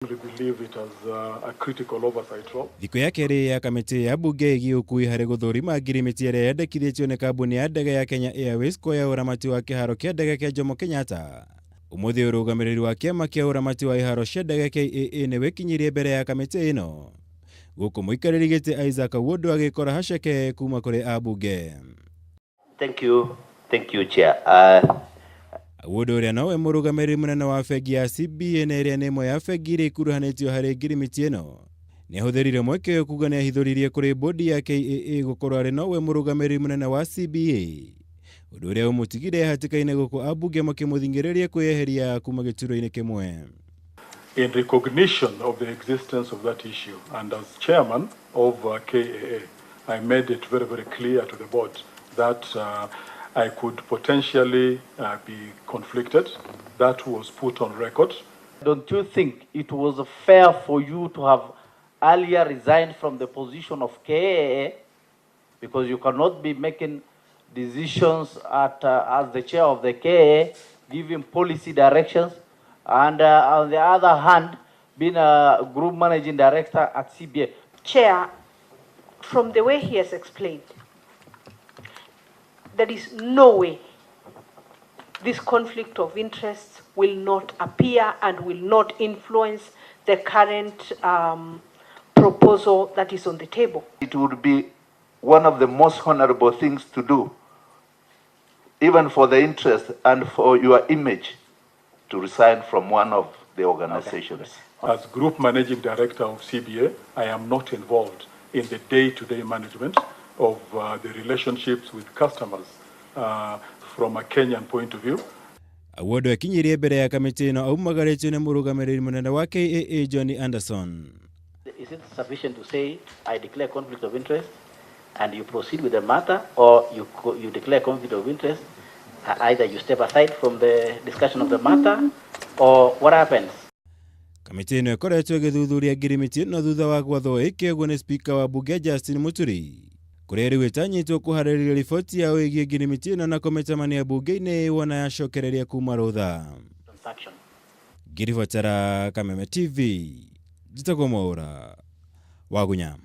Believe it as a critical oversight role. Thikũ ya kerĩ ya kamĩtĩ ya mbunge ĩgiĩ ũkui harĩ gũthũrima ngirimiti ĩrĩa yendekithĩtio nĩ kambuni ya ndege ya Kenya Airways kuoya ũramati wa kĩharo kĩa ndege kĩa Jomo Kenyatta. Ũmũthĩ ũrũgamĩrĩri wa kĩama kĩa ũramati wa iharo cia ndege KAA nĩ wĩkinyirie mbere ya kamĩtĩ ĩno. Gũkũ mũikarĩri gĩtĩ Isaac Awuondo agĩkora haceke kuma kũrĩ ambunge. Thank you. Thank you, Chair. Awuondo ũrĩa nowe mũrũgamĩrĩri mũnene wa bengi ya CBA na ĩrĩa nĩ ĩmwe ya bengi iria ikuruhanĩtio harĩ ngirimiti ĩno, nĩ ahũthĩrire mweke ũyũ kuga nĩ ahithũririe kũrĩ bodi ya KAA gũkorwo arĩ nowe mũrũgamĩrĩri mũnene wa CBA, ũndũ ũrĩa ũmũtigire hatĩka-inĩ gũkũ ambunge makĩmũthing'ĩrĩria kwĩyeheria kuma gĩturwa-inĩ kĩmwe. In recognition of the existence of that issue, and as chairman of KAA, I made it very, very clear to the board that I could potentially be conflicted. That was put on record. Don't you think it was fair for you to have earlier resigned from the position of KAA? Because you cannot be making decisions as the chair of the KAA, giving policy directions, and on the other hand, being a group managing director at CBA. Chair, from the way he has explained, there is no way this conflict of interests will not appear and will not influence the current proposal that is on the table. It would be one of the most honorable things to do, even for the interest and for your image, to resign from one of the organizations. Okay. As Group Managing Director of CBA, I am not involved in the day-to-day management of the relationships with customers from a Kenyan point of view. Awuondo akinyirie mbere ya kamĩtĩ ĩno aumagarĩtio nĩ mũrũgamĩrĩri mũnene wa KAA Johnny Anderson. Is it sufficient to say I declare conflict of interest and you proceed with the matter, or you declare conflict of interest, either you step aside from the discussion of the matter, or what happens? Kamĩtĩ ĩno ĩkoretwo ĩgĩthuthuria ngirimiti ĩno thutha wa gwathwo ĩke ũguo nĩ spika wa mbunge Justin Muturi, kũrĩa rĩu ĩtanyĩtwo kũharĩrĩria riboti yao ĩgiĩ ngirimiti ĩno na kũmĩcemania mbunge-inĩ wona yacokereria kuma rũtha. Transaction. Ngĩribotera Kameme TV, njĩtagwo Mwaũra Wagunya.